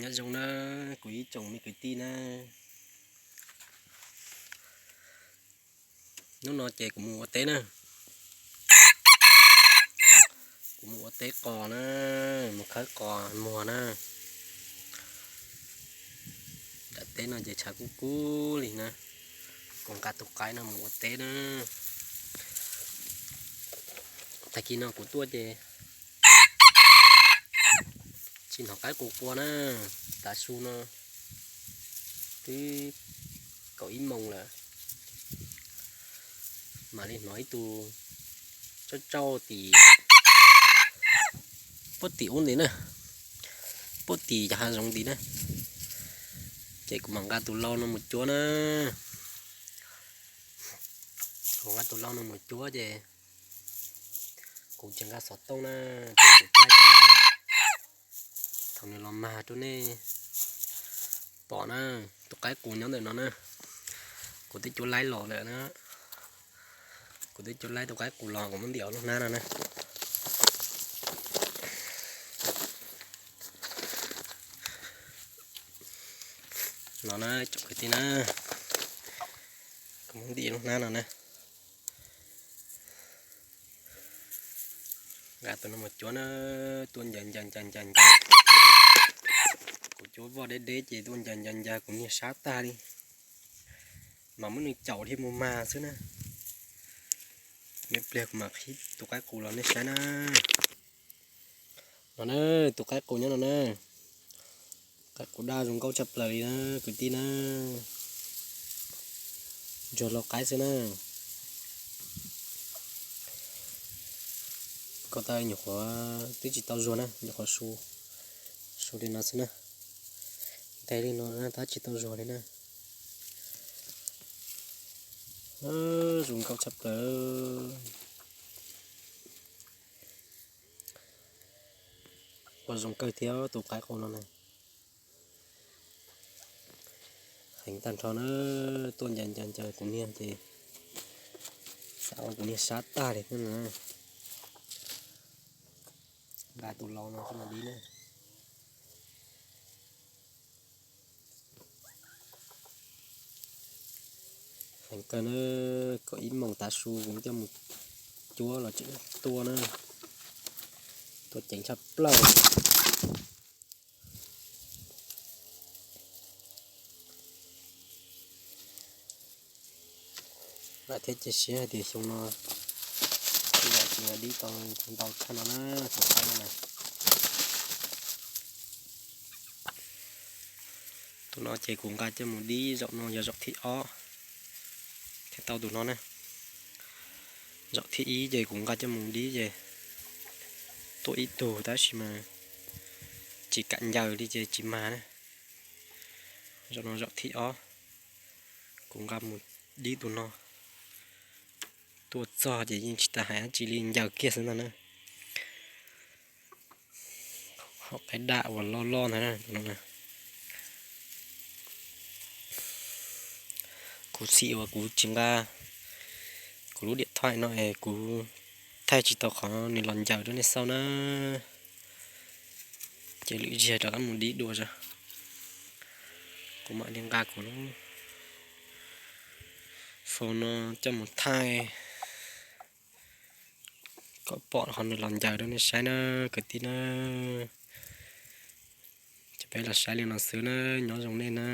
Nyob zoo na, kuv ib tsoom me kwv tij na. Hnub no ces kuv mus ua teb na. Kuv mus ua teb qos na, mus khawb qos muag na. Daim teb no ces tshav kub kub li na. Kuv nqa tus qaib no mus ua teb na. Tag kis no kuv tuaj ces tsis hnov qaib qus qua na. Tav su no twb kaum ib moos lawm, mam li hnov ib tug tsauj tsauj tim, puag tim ub ntawd na, puag tim cov hav zoov ntawd na. Ces kuv mam nqa tus lau no mus cuab na. Kuv nqa tus lau no mus cuab ces kuv tsis nqa xov tooj na, ces kuv thaij tsis laib. Thaum nws los mag rau nej pom na, tus qaib qus nyob ntawm no na. Kuv twb cuab laib los lawm na. Kuv twb cuab laib tus qaib qus los, kuv muab ntim lub hnab no na. No na tsoom kwv tij na, kuv muab ntim lub hnab no na. Nqa tus no mus cuab na, tuaj ncaws ncaws ncaws ncaws ncaws. Kuv cuab voj deb deb ces tuaj ncaws ncaws ncaws kuv niag sab tag li. Mas muab nws caum thiaj mus mag xwb na. Me pliag kuv mam qhib tus qaib qus los nej saib na. No na, tus qaib qus nyob no na. Qaib qus daj zoo nkauj tshaj plaws li na kwv tij na. Ntsuag lau qaib xwb na. Koj tau nyuam qhuav twb tsis tau zuag na, nyuam qhuav su, su li no xwb na. Nqes li no na, tab tsis tau zuag li na. Zoo nkauj tshaj plaws. Ua zoo kawg thiab tus qaib qus no na. Heev tag nrho na, tuaj ncaws ncaws ncaws kuv niag ces xav ua kuv niag sab tag li na. Nqa tus lau no coj mus dib na. Heev kawg na, kaum ib moos tav su kuv coj mus cuab los tseem tuaj na, tuaj ceev tshaj plaws. Vam thiab cia siab hais tias xyoo no yam tsis dib tau ntau tshaj no na, tus qaib no na. Tus no ces kuv nqa coj mus dib zaum no yog zaum thib ob thiaj tau tus no na. Zaum thib ib ces kuv nqa coj mus dib ces tuaj ib tug tab sis mas tsis kam ncaws li ces tsis mag na. Zaum no zaum thib ob kuv nqa mus dib tus no, tuaj txog ces yeej tsis tas hais dab tsi li, ncaws kiag xwb ntag na. Hom qaib daj uas loj loj ntag no. Kuv xim uas kuv tsis nqa kuv lub diam thoj no es kuv thaij tsis tau qhov nws los ncaws rau nej xauj na. Ces lwm zaug rov qab mus dib dua os. Kuv mam li nqa kuv lub phone no coj mus thaij kom pom qhov nws los ncaws rau nej saib na, kwv tij na. Ces peb los saib li no xwb na, nyob zoo nej na.